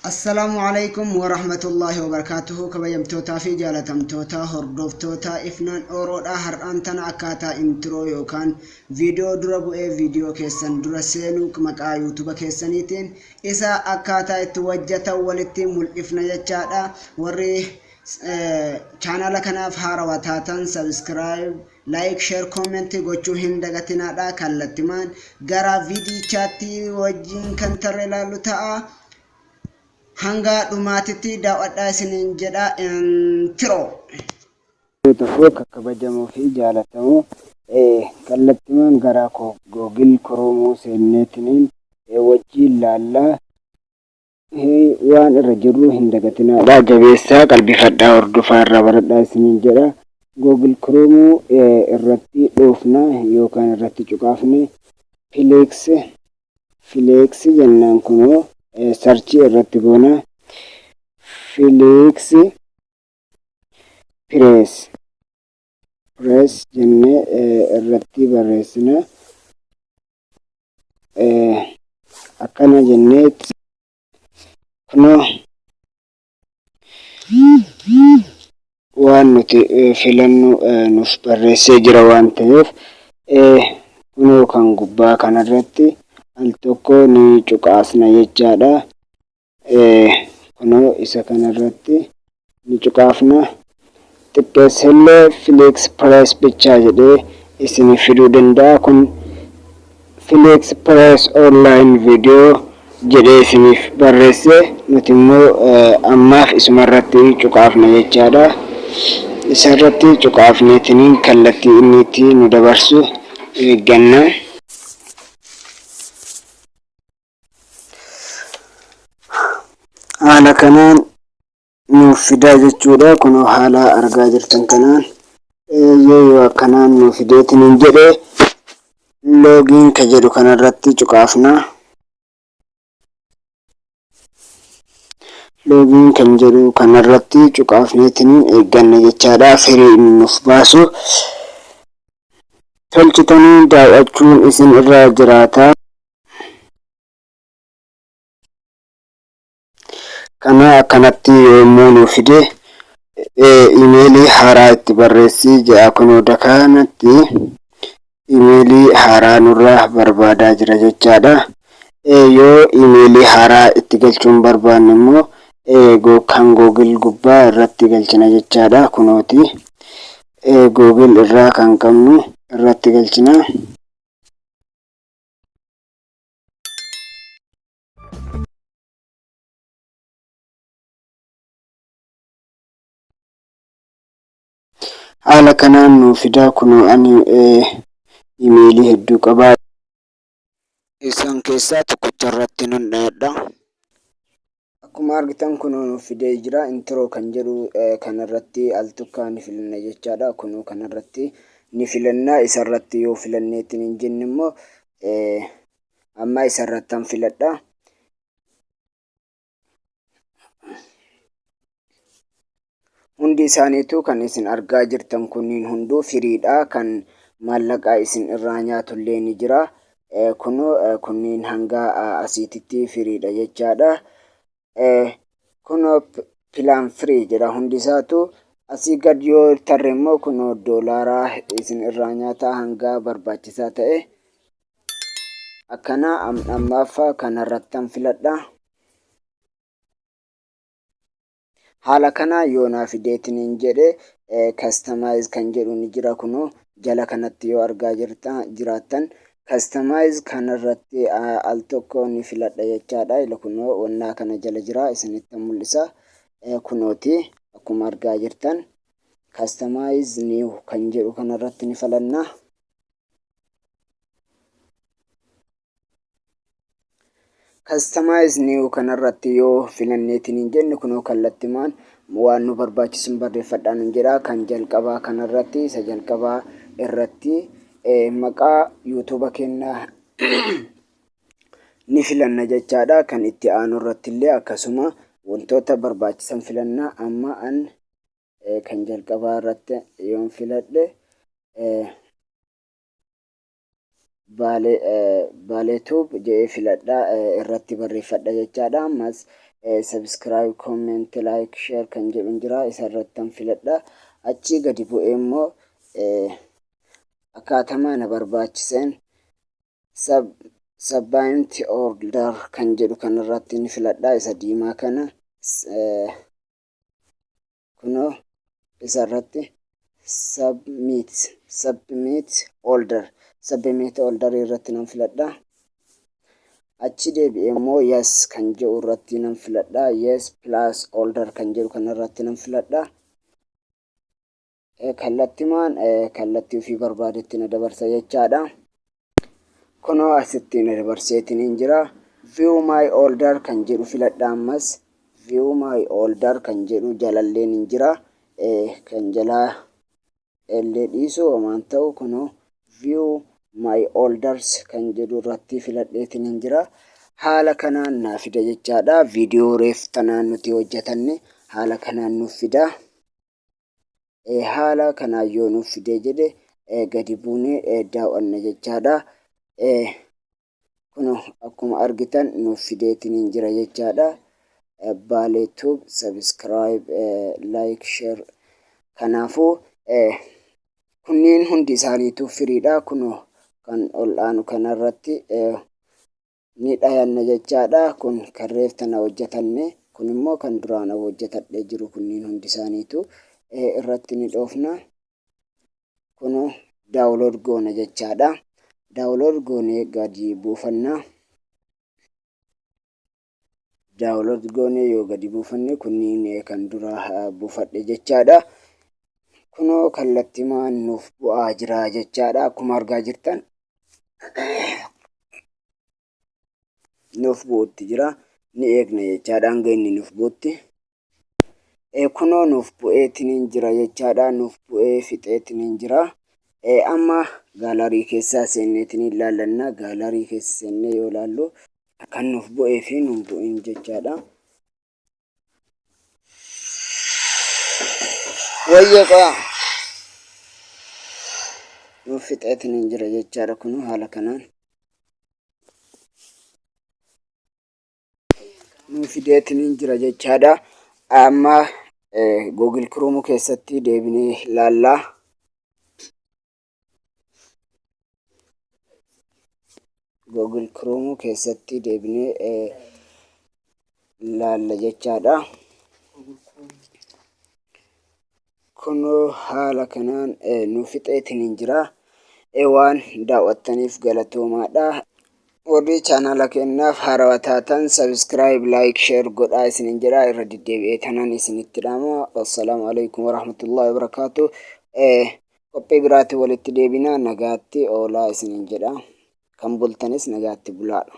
Assalaamu alaikum warahmatullaahi wabarakaatuhu. Kabajamtootaa fi jaalatamtoota hordoftoota Ifnaan Ooroodha. Har'aan tana akkaataa intiroo yookaan viidiyoo dura bu'ee viidiyoo keessan dura seenuu maqaa yuutuuba keessaniitiin isa akkaataa itti wajjatan walitti mul'ifna jechaadha. Warri chaanaala kanaaf haarawa taatan sabiskiraayib, laayik, sheer, koomentii gochuu hin dagatinaadha. Kallattimaan gara viidiyichaatti wajjin kan tarree ilaallu ta'a. Hanga dhumaatitti daawwadhaa isiniin jedha. Intro. Tokko kan kabajamoo fi jaalatamu, kallattimaan gara Google Chrome seenneetiniin wajjiin laallaa. Waan irra jirru hin dagatinaadha. Jabeessaa qalbifadhaa, hordofaa, irraa baradhaa isiniin jedha. Google Chrome irratti dhoofna yookaan irratti cuqaafne Plex Flex jennaan, kunoo sarchii irratti goona. Flix Press Press jennee irratti barreessina. Akkana jennee kunoo waan nuti filannu nuuf barreessee jira waan ta'eef, kunoo kan gubbaa kanarratti al tokko ni cuqaasna jechaadha. Kunoo isa kanarratti ni cuqaafna. Xiqqeessellee Flix Press bichaa jedhee isiniif fiduu danda'a. Kun Flix Press Online Video jedhee isiniif barreesse, nuti immoo ammaaf isumarratti cuqaafna jechaadha. Isarratti cuqaafneetiniin kallattii inni itti nu dabarsu eegganna. Haala kanaan nuuf fidaa jechuudha. Kunoo haala argaa jirtan kanaan yoo akkanaan nuuf fideetiniin jedhe, login ka jedhu kanarratti cuqaafna. Login kan jedhu kanarratti cuqaafneetiniin eegganna jechaadha. Firii inni nuuf baasu tolchitanii daawwachuun isin irra jiraata. Kana akkanatti yommuu nuuf fide, imeelii haaraa itti barreessi jedha. Kunoo dakanatti imeelii haaraa nurraa barbaadaa jira jechaadha. Yoo imeelii haaraa itti galchuun barbaanne immoo kan Google gubbaa irratti galchina jechaadha. Kunooti Google irraa kan qabnu irratti galchina. Haala kanaan nuu fidaa. Kunoo ani imeelii hedduu qaba. Isaan keessaa tokkicha irratti nan dhayadha. Akkuma argitan kunoo nuuf fidee jira. Intro kan jedhu kanarratti al tokkaa ni filanna jechaadha. Kunoo kanarratti ni filanna. Isarratti yoo filanneetiin hin jenne immoo, amma isarrattan filadha. Hundi isaaniitu kan isin argaa jirtan kunniin hunduu firiidha. Kan maallaqaa isin irraa nyaatullee ni jira. Kunoo kunniin hanga asiititti firiidha jechaadha. Kunoo plan free jedha hundi isaatu. Asii gad yoo tarre immoo kunoo doolaaraa isin irraa nyaata hanga barbaachisaa ta'e. Akkana ammaaf kanarrattan filadha. Haala kana yoo naa fideetiniin jedhe, customize kan jedhu ni jira. Kunoo jala kanatti yoo argaa jiraattan customize kanarratti al tokko ni filadha jechaadha. Ila kunoo wannaa kana jala jira, isinitti mul'isa. Kunooti akkuma argaa jirtan customize new kan jedhu kanarratti ni filanna. Customize new kanarratti yoo filanneetiin hin jenne, kunoo kallattimaan waan nu barbaachisu barreeffadhaa nun jedha. Kan jalqabaa kanarratti, isa jalqabaa irratti maqaa yuutuuba kennaa ni filanna jechaadha. Kan itti aanu irratti illee akkasuma wantoota barbaachisan filanna. Amma an kan jalqabaa irratti yoon filadhe, Baalee Tube jedhee filadha, irratti barreeffadha jechaadha. Ammas Subscribe, comment, like, share kan jedhu jira, isa irrattan filadha. Achii gadi bu'ee immoo akkaatama na barbaachiseen submit order kan jedhu kanarratti ni filadha. Isa diimaa kana kunoo isa irratti submit order irratti nan filadha. Achi deebi'ee immoo yes kan jedhu irratti nan filadha. Yes, place order kan jedhu kanarratti nan filadha. Kallattimaan kallattii ofii barbaadetti na dabarsa jechaadha. Kunoo asitti na dabarseetiin jira. View my order kan jedhu filadha ammas. View my order kan jedhu jalalleen hin jira. Kan jalaa illee dhiisu homaan ta'u, kunoo view my orders kan jedhu irratti filadheetiin hin jira. Haala kanaan naa fida jechaadha. Viidiyoo reef tanaan nuti hojjetanne haala kanaan nuuf fida. Haala kanaan yoo nuuf fidee jedhe gadi buunee daawwanna jechaadha. Kun akkuma argitan nuuf fideetiin hin jira jechaadha. Baalee Tube, subscribe, like, share. Kanaafuu kunneen hundi isaaniitu free dha. Kun kan ol aanu kanarratti ni dhayanna jechaadha. Kun kan reef tana hojjetanne, kun immoo kan duraan hojjetadhee jiru, kunniin hundi isaaniitu irratti ni dhoofna. Kun download goona jechaadha. Download goonee gadi buufanna. Download goonee yoo gadi buufanne, kunniin kan dura buufadhe jechaadha. Kunoo kallattimaan nuuf bu'aa jira jechaadha. Akkuma argaa jirtan nuuf bu'utti jira. Ni eegna jechaadha hanga inni nuuf bu'utti. Kunoo nuuf bu'eetiin jira jechaadha. Nuuf bu'ee fixeetiin jira. Amma gallery keessaa seenneetiin ilaallanna. Gallery keessa seennee yoo ilaallu kan nuuf bu'ee fi nuun bu'in jechaadha. Wayyee qo'a. Nuuf fixeetiin jira jechaadha kunoo haala kanaan. Nuuf fideetiin jira jechaadha. Amma Google Chrome keessatti deebinee ilaallaa. Google Chrome keessatti deebinee ilaalla jechaadha. Kunoo haala kanaan nuuf fixeetiin jira. Waan daawwattaniif galatoomaadha. Warri chaanala keenyaaf haarawaa taatan subscribe, like, share godhaa isinin jedha, irra deddeebi'ee tanaan isinitti dhaama. Wassalaamu alaikum warahmatullahi wabarakaatu. Qophii biraatti walitti deebina, nagaatti oolaa isinin jedha. Kan bultanis nagaatti bulaadha.